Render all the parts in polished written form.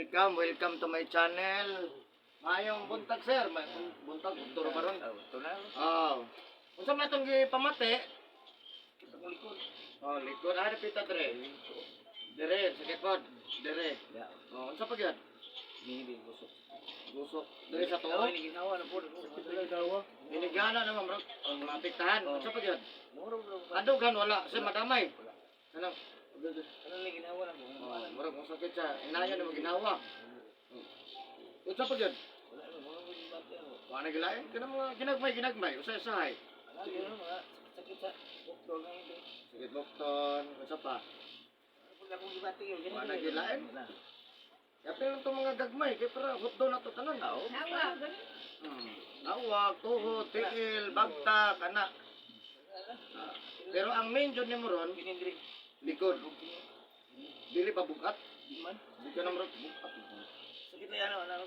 Welcome, welcome to my channel. Mayong buntag, sir, may buntag udto ra ba ron? Oh, ito na. Oh. Unsa man itong gipamati? Sa likod. Oh, likod ah pita dire. Dire, sakit pod. Dire. Ya. Oh, unsa pa gyud? Hindi gusok. Gusok dire sa tuo. Oh, ini ginawa na po. Binigana naman bro. Ang maapektahan. Oh. Unsa pa gyud? Muro bro. Adugan wala sa madamay. Wala. Ano? Ano ni ginawa na po? Oh, murag kung sakit siya, inayon na maginawa. Unsa pa gyud? Wala na muro po yung bati ako. Wala na gilain kanang mga ginagmay ginagmay usay-usahay. Wala yun mga sakit sa bukto nga ito. Sakit bukton, unsa pa? Pag akong gibati yun. Wala na gilain. Kapil lang itong mga gagmay kay para hotdog na to tanan. Oo. Nawa. Nawag, tuhod, tiil, bagta, kana. Ah, pero ang main jud nimo ron, Ginindri. likod. Dili pa bugat. Di man. Di ka na murag bugat. Sakit na yan. Ano?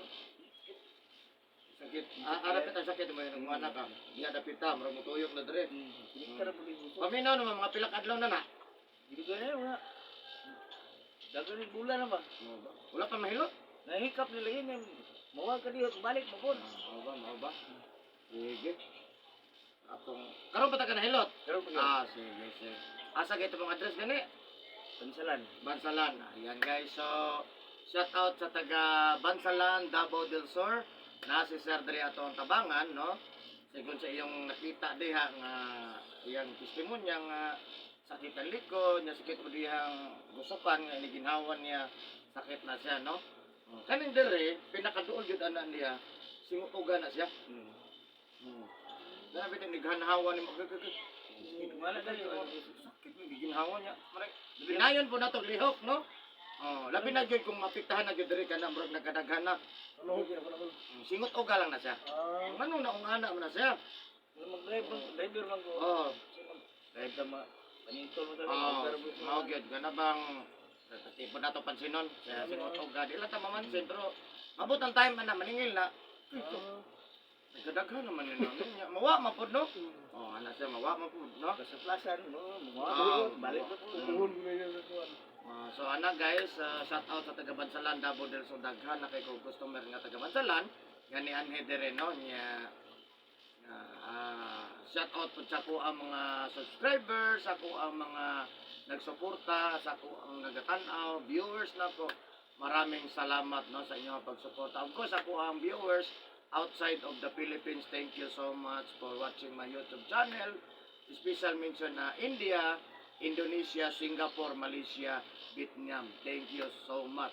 Sakit. Ah, arapit ang sakit mo yun, mga ka. Diya dapita, murag mutuyok na dire. Kinikta na po yung gusok. Paminaw naman mga pilak adlaw na na. Hindi ko na mga. Dagan yung bulan na ba? Wala pa mahilot. Nahikap nila yun. Eh. Mawag ka diyo. Balik mo po. Mao ba, mao ba? Sige. Atong karon pa ta ka nahilot. Pero pag Ah, sige, sige. Asa kay itong address gani? Pansalan. Bansalan. Ayan guys, so shout out sa taga Bansalan, Davao del Sur. Na si Sir Dre ato ang tabangan, no? Sigon sa iyong nakita diha nga iyang testimonya nga sakit ang likod, niya sakit po dihang gusukan nga iniginhawan niya sakit na siya, no? Kaning dire pinakaduol gyud ana niya, singutugan na siya. Grabe din nighanhawa ni mo. Wala dali. Sakit ni ginhawa niya. Maray. Pinayon po na to lihok, no? Oh, labi na gyud kung mapiktahan na gyud diri kana murag nagkadaghan na. Singot oga lang na siya. Ngano na ung ana man na siya? Mag-drive, driver man ko. Oh, Drive ka ma. Panintol mo talaga. oh, mao gyud kana bang tipo na to pansinon sa singot oga di lang ta mamansin pero mabot ang time ana maningil na. Ito. Nagkadaghan naman yun. Ano niya? Mawa mapud no? Oh, ana siya mawa mapud no? Basta plasan, no? Ah, Balik ko po. Ah, so ana guys, shout out sa taga Bansalan, Davao del Sur, daghan na kay kog customer nga taga Bansalan, gani anhe dire no nya shout out pud sa ako ang mga subscribers, sa ako ang mga nagsuporta, sa ako ang nagatan-aw, viewers nako. Maraming salamat no sa inyong pagsuporta. Of course, ako ang viewers outside of the Philippines. Thank you so much for watching my YouTube channel. Special mention na India, Indonesia, Singapore, Malaysia, Vietnam. Thank you so much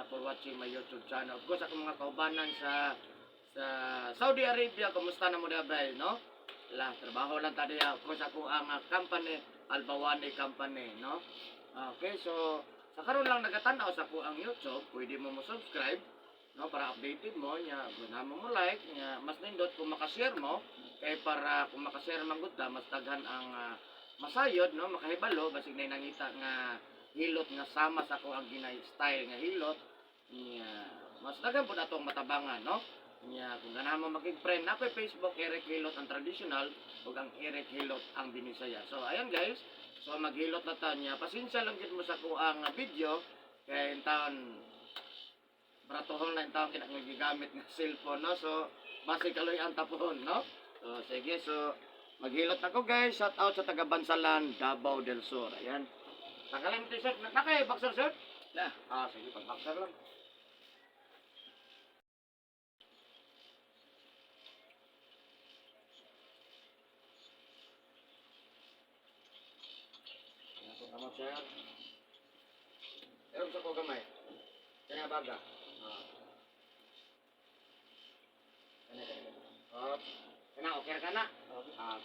for watching my YouTube channel. Of course, ako mga kaubanan sa Saudi Arabia, kumusta na mo na ba, no? La, trabaho lang tayo. Of course, ako ang company, Albawani Company, no? Okay, so sa karon lang nagatanaw sa ako ang YouTube, pwede mo mo subscribe, no, para updated mo nya, guna mo mo like nya, mas nindot kung makashare mo kay para kung makashare man gud ta, mas daghan ang masayod, no, makahibalo basig nay nangita nga hilot nga sama sa ako ang ginay style nga hilot nya, mas daghan pud atong matabangan, no? Nya kung ganahan mo maging friend na ako Facebook, Eric Hilot ang traditional ug ang Eric Hilot ang Binisaya. So ayan guys, so maghilot na ta niya, pasensya lang gid mo sa kuang video kay in taon bratohon na in taon kina nga gigamit nga cellphone, no? So basi kaloy ang tapon, no? So sige, so maghilot ako guys. Shout out sa taga Bansalan, Davao del Sur. Ayan. Tanggalin mo t-shirt. Nakay boxer shirt? Na. Ah, sige, pag boxer lang. Ayan, so, tama, sir. Pero sa ko gamay. Kaya baga. Ah. Kanya, kanya. Oh. Kana, okay ra ka na? Ah.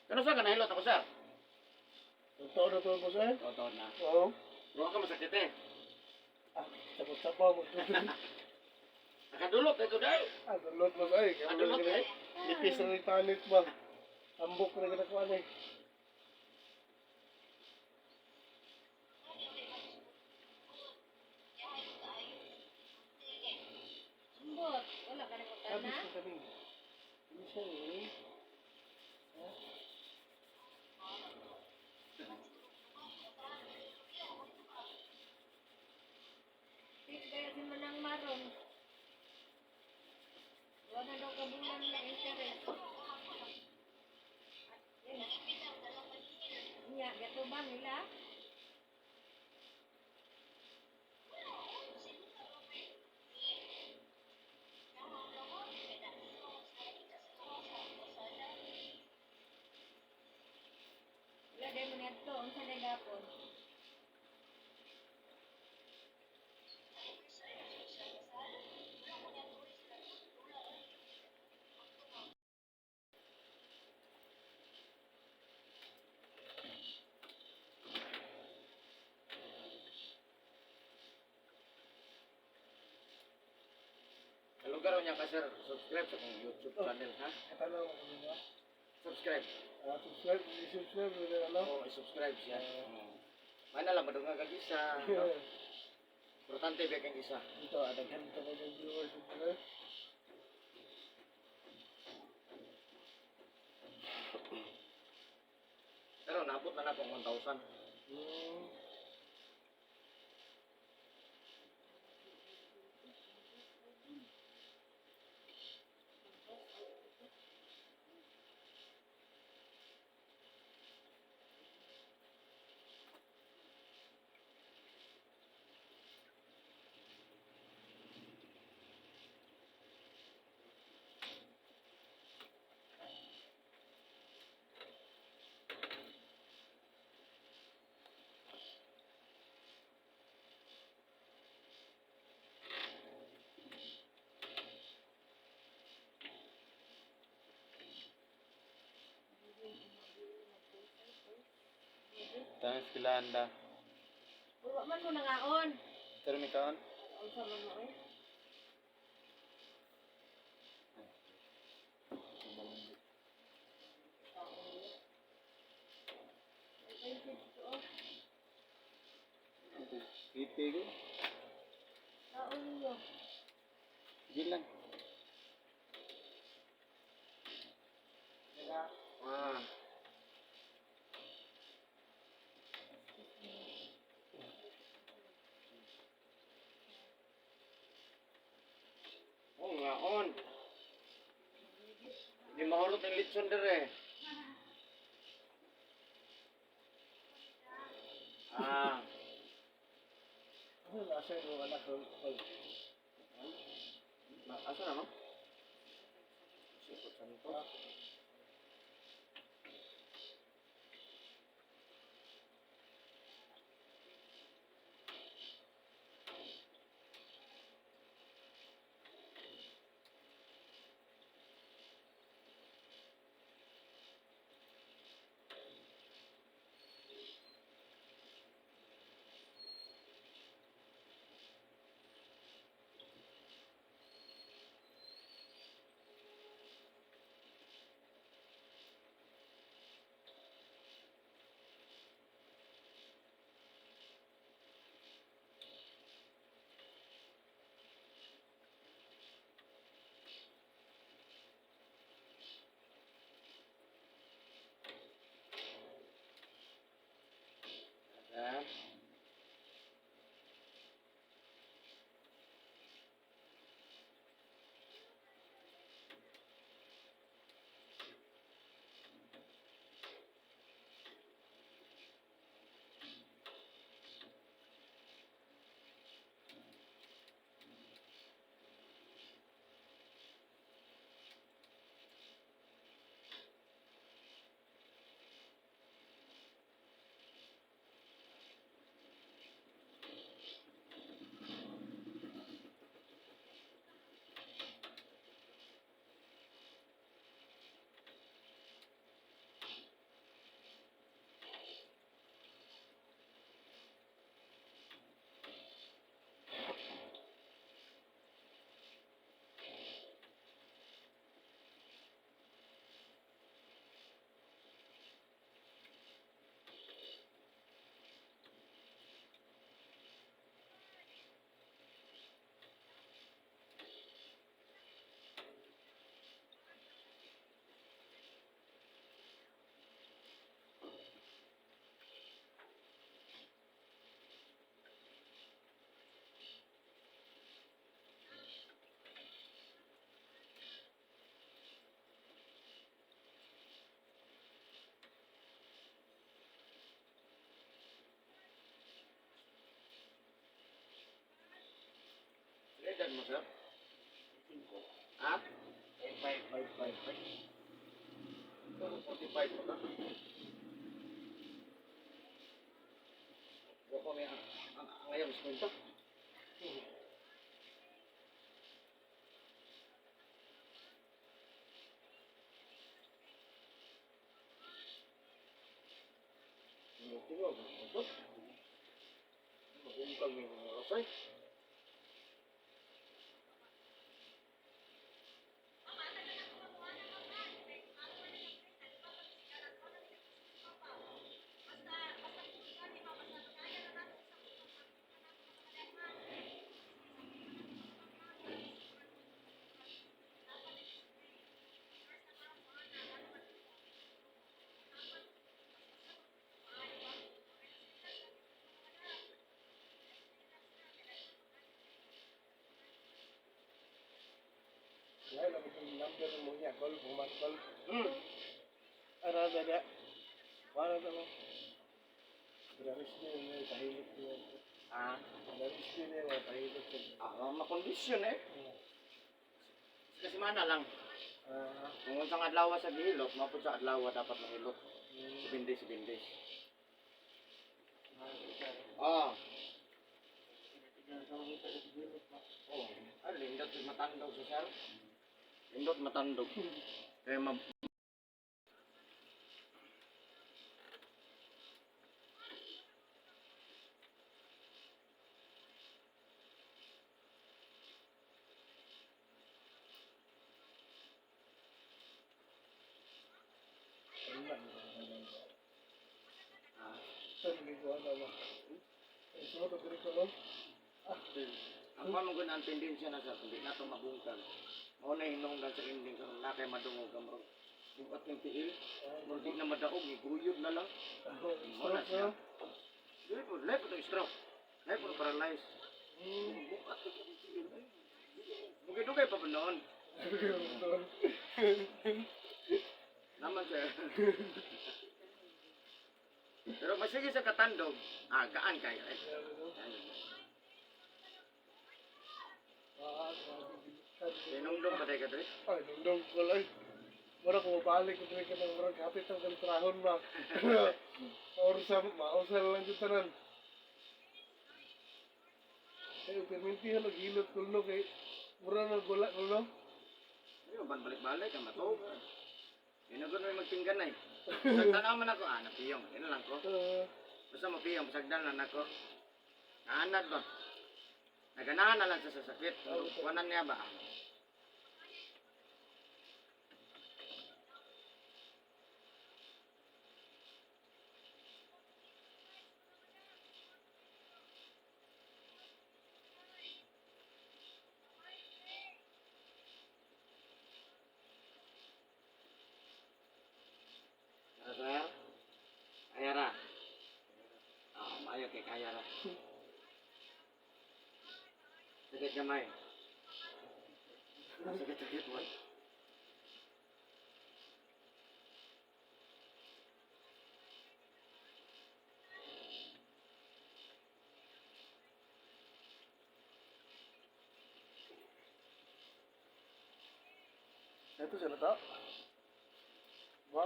Kano sa kanahilot ako, sir? Totoo na to po sir? Totoo na. Oo. Huwag ka masakit eh. Ah, tapos sa pa mo. Nakadulot ito dahil. Ah, dulot mo sir. Nakadulot eh. Nipis na ni tanit ba? Tambok na ginagawa ni. Ambot. Wala ka na Sabi magkana. sa kami. Hindi siya eh. Ha? Unsa na gapon? Lugar niya ka sir, subscribe sa akong YouTube channel ha. Katanaw ko nila. Subscribe. Ah, subscribe, i-subscribe nila alam. Oo, i-subscribe siya. Mana lang madunga kag isa. No? Importante ba kang isa. Ito, adaghan talaga yung viewers ito. Pero naabot na na akong 1,000. Tamis kilanda. Wa man mo nangaon. Pero may kaon? Unsa man mo eh? Pipi ko. Kaon ninyo. Sige lang. Ah. Oh, nga on. Hindi mahurot ang litson dire. Ah, Ano nasa yung anak ko? asa na no? Sikot sa nito. Ah. Edad mo, sir? Ha? 5, 5, 5, 5. 45 mo na. Ako may ang ayaw sa kwento. Magungkag may mga rosay. Ngayon, ang itong number mo niya, call, buman call. Ano na niya? Wala na mo. Grabe niya, may tahimik niya. Ah, Grabe niya, may tahimik niya. ah, makondisyon eh. Kasi mana lang. Ah, Kung unsang adlaw sa gihilot, mapud sa adlaw dapat mahilot. 7 days, 7 days. Ah. Oh, ay lindot matandog sa sir. Lindot matandog. Kaya ma ah, saan nagagawa na ba? Ay, sunod ang diri ko, no? ang pamungkod ang tendensya na sir, kundi na ito mabungkal. Mao na hinungdan sa ending karon na kay madungog ang murag bukat ng tiil, murag di na madaog, guyod na lang. Mao na Stroke, siya. no? Dili po, lahi po to stroke. Lahi po paralyze. Bukat ng tiil. Ay, dugay-dugay pa po noon. Naman sir. Pero masige sa katandog, ah, gaan kayo eh. Ah, grabe, gikan. Sinungdong pa tayo ka dre? Ay, nungdong ko lang. Mura ko mabalik ko diri ka ng murag hapit ang kalitrahon ba. Maursa, mausa na lang yung tanan. Kay permintihan og hilot kulno kay mura na gula kulno. Hindi mo balik-balik ang matog. Yun ang magpinggan na eh. Sagdan man ako, ah, napiyong. Yun lang ko. Basta mapiyong, sagdan lang ako. Naanad ba? Naganahan na lang sa sasakit. Kuwanan niya ba? Ano, sir? Kaya ra. Ah, maayo kay kaya ra. Sakit gamay. Sakit sakit mo. Ito sila ta. Ba?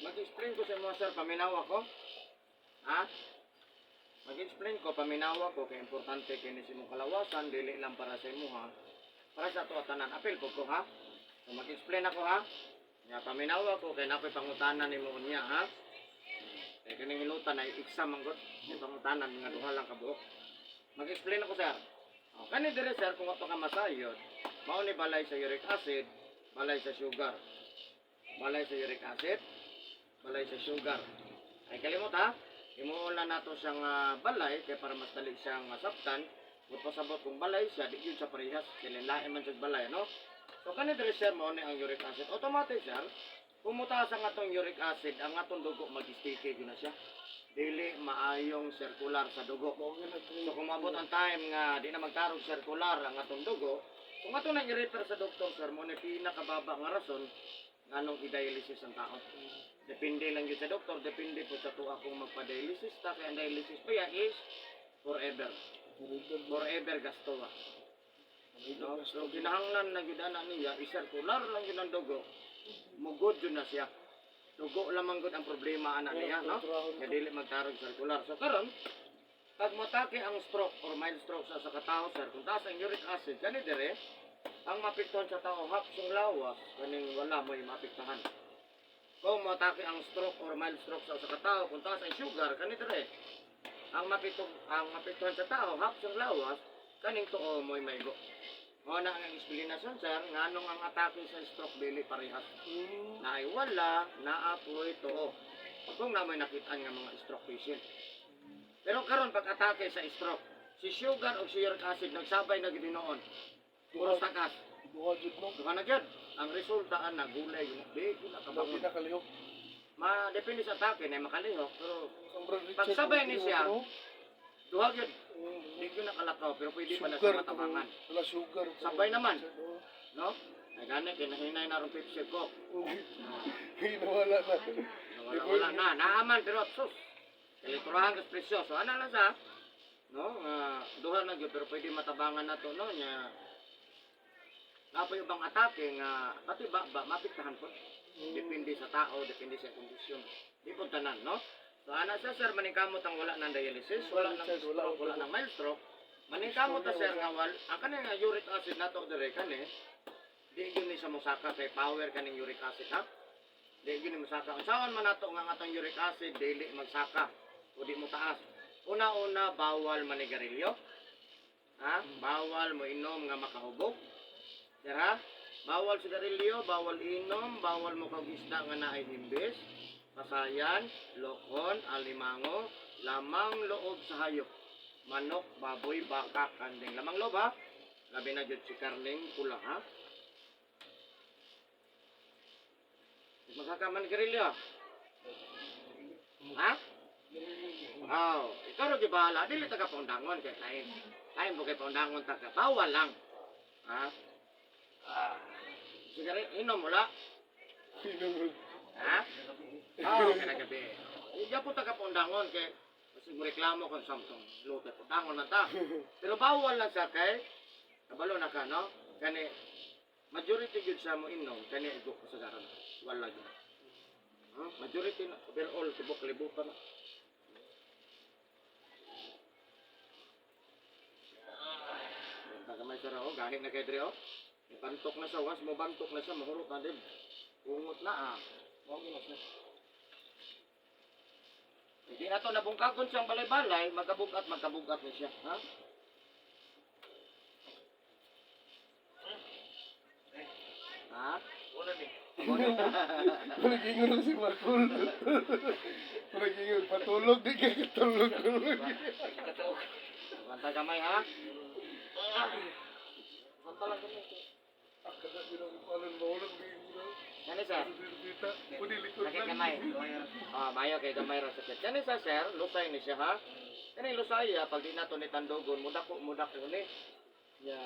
Mag-explain ko sa mga sir, paminaw ako. Ha? Mag-explain ko, paminaw ako, kay importante kini sa imong kalawasan, dili lang para sa imo ha. Para sa ato tanan, apil ko ko ha. So mag-explain ako ha. Nya paminaw ako kay nakoy pangutana nimo unya ha. Kay kining hilutan ay exam man gud, may pangutanan nga duha lang ka buok. Mag-explain ako sir. O, kani dire sir kung wa pa ka masayod, mao ni balay sa uric acid, balay sa sugar. Balay sa uric acid, balay sa sugar. Ay kalimot ha, imuon lang nato siyang balay kay para mas dali siyang masabtan. But pasabot kung balay siya, di yun sa parehas. Kay lain man siya balay, no? So kani dire sir mao ni ang uric acid. Automatic sir, kung mutaas ang atong uric acid, ang atong dugo mag-sticky yun na siya. Dili maayong circular sa dugo. Mao gyud So kung maabot ang time nga di na magtarog circular ang atong dugo, kung ato nang i-refer sa doktor sir, mo ni pinakababa nga rason nganong i-dialysis ang tao. Depende lang yun sa doktor, depende po sa tuwa kung magpa-dialysis ta, kaya ang dialysis pa yan is forever. Forever gasto ba. No? So kinahanglan na gyud ana niya, i-circular lang yun ang dugo. Mugod yun na siya. Dugo lamang gud ang problema ana niya, no? Nga dili magtarog circular. So karon, Pag motake ang stroke or mild stroke sa katao, sir, kung taas ang uric acid, kani dire, ang mapiktuhan sa tao, hapsong lawas, kaning wala mo'y mapiktahan. Kung motake ang stroke or mild stroke sa katao, kung taas ang sugar, kani dire, ang mapiktuhan sa tao, hapsong lawas, kaning tuo mo'y maigo. Mao na ang eksplanasyon, sir, nganong ang atake sa stroke dili parehas. Naay wala, naapoy tuo. Kung namoy nakitaan nga mga stroke patient. Pero karon pag atake sa stroke, si sugar o si uric acid nagsabay na gid noon. Puros takas. Duha jud no. Duha na gyud. Ang resulta ang nagulay yun. Di gyud Dati nakabangon. na kalihok. Ma depende sa atake na makalihok pero Ang Brad Richard. Pagsabay ni siya, duha gyud. Di gyud nakalakaw pero pwede pa na Sugar sa matabangan. Wala sugar. Sabay naman. No? Ay gani kinahinay na rong Pepsi ko. Hinawala na. Wala, wala na, naaman pero sus. Elekturahan kas presyo. So ana lang sa no nga duha na gyud pero pwede matabangan na to no nya. Napoy ubang atake nga pati ba, ba mapiktahan po. Depende sa tao, depende sa kondisyon. Di po tanan, no? So ana sa sir maningkamot ang wala ng dialysis, wala ng Wala, stroke, wala ng mild stroke. Maningkamot ta sir nga wal ang kaning nga uric acid nato dire kani di gyud ni sa mosaka kay power kaning uric acid ha. Di gyud ni mosaka. Unsaon man nato nga ang atong uric acid dili magsaka o di mo taas. Una-una bawal manigarilyo. Ha? Bawal mo inom nga makahubog. Sir ha? Bawal sigarilyo, bawal inom, bawal mo kag isda nga naay himbis, pasayan, lokon, alimango, lamang loob sa hayop. Manok, baboy, baka, kanding. Lamang loob ha? Labi na jud si karning pula ha? Magkakaman garilyo. Ha? Aw, ikaw ra gibahala dili ta ka paundangon kay lain. Lain mo kay paundangon ta ka. Bawal lang. Ha? Ah. Sigari, inom wala. Ha? Oo, oh, gabi. Hindi po taga paundangon kay kasi mo reklamo kung samtong luto pundangon na ta. Pero bawal lang sa kay kabalo na ka no. Kani majority gyud sa mo inom kani igo kasagaran. Wala gyud. Huh? Majority na overall tibok kalibutan na. Tagamay sa raw, gahin na kay Dre oh. Bantok na siya, once mo bantok na siya, mahurot na din. Ungot na ah. Mao gyud na siya. Hindi na to nabungkagon siyang balay-balay, magkabugat, magkabugat na siya. Ha? Ha? Wala ni. Nag-ingon lang si Marcol. Nag-ingon, patulog, di ka katulog. Banta gamay ha? Banta lang gamay. Akala ko na kung alam mo, walang gingon. Kani sir? Dita, pwede likod Sakit lang. gamay. Ah, mayo kay gamay ra sakit. Kani sa sir, lusay ni siya ha. Kani lusay ah, pag di nato ni tandogon, mudako mudako ni. Ya,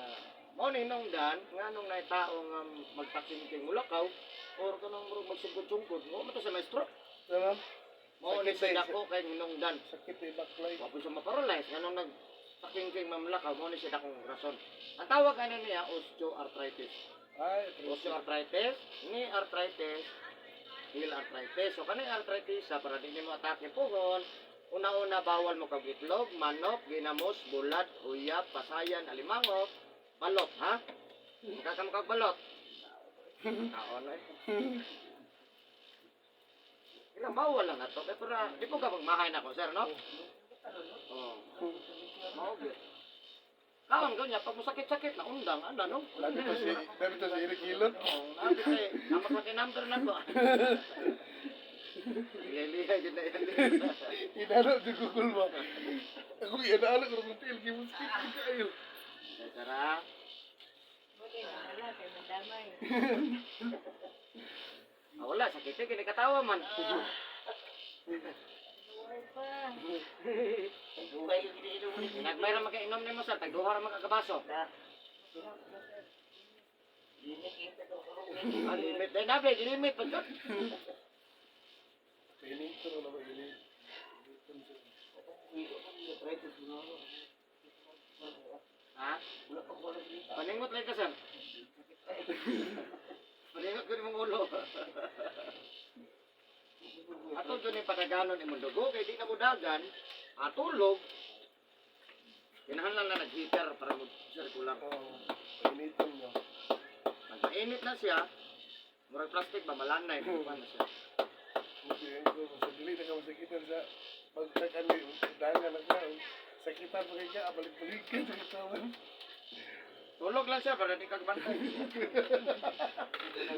mo ni nung dan nganong nay tao nga magtakingking mulakaw or kanang murag magsugod-sugod, mo man to sa maestro. Tama? Mao ni Sakit siya dako kay hinungdan. Sakit eh, baklay. Wa po siya maparalyze nganong nagtakingking mamlakaw mo ni siya dakong rason. Ang tawag ano niya osteoarthritis. Ay, Osteoarthritis, knee arthritis, heel arthritis. So kanang arthritis sa para di nimo atake puhon, una-una bawal mo kag itlog, manok, ginamos, bulad, uyap, pasayan, alimango, balot ha. Magkakam kag balot. Kaon eh. Ilang bawal lang ato kay para di ko ka magmahay na ko sir no. Oh. Mao gyud. Kaon ko niya pag musakit-sakit na undang ana no. Labi to si Eric Hilot. Oo, nabi kay nama sa kinamber na ko. Lilihay gid na yan. Inano di Google ba? Ako inano ko kung tiil gimuskit kayo. Tara. Buti na wala kay mandamay. Ah, wala sakit eh kini katawa man. Buhay pa. Nagmay ra makainom nimo sir, tag duha ra makakabaso. Ah, limit din nabi, limit pa jud. Kailing ko na ba iling? Ha? Paningot lang ka sir. Paningot ko nimong ulo. Ato dyan yung padaganon imong dugo kay di na mo dagan, atulog. Kinahanglan na nag-heater para mag-circular. Oo. Painitan mo. Pag mainit na siya, murag plastic ba malanay pa na siya. Hindi ko sa dili na ka masakitan sa pagtakali dangan na ka. Sakitan pa kay ka, balik-balik ka sa katawan. Tulog lang siya para di ka bantay.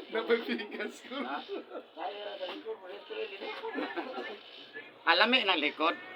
Napapigas ko. Ha? Kaya sa likod mo rin Alami ng likod.